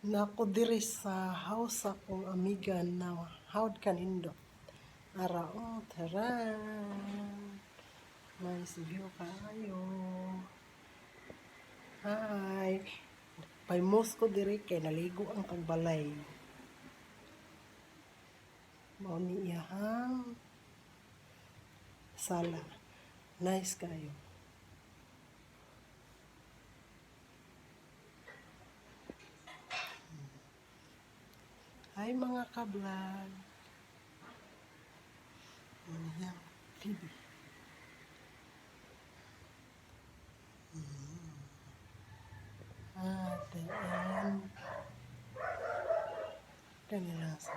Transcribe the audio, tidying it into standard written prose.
Naa ko diri sa house sa akong amiga na hawd kanindot. Ara oh, taran! Nice view kaayo. Hi! Famous ko diri kay naligo ang tagbalay. Mao ni iyahang sala. Nice kaayo. Hi, mga ka-vlog. Mao ni iyang TV. Ate and kanila sa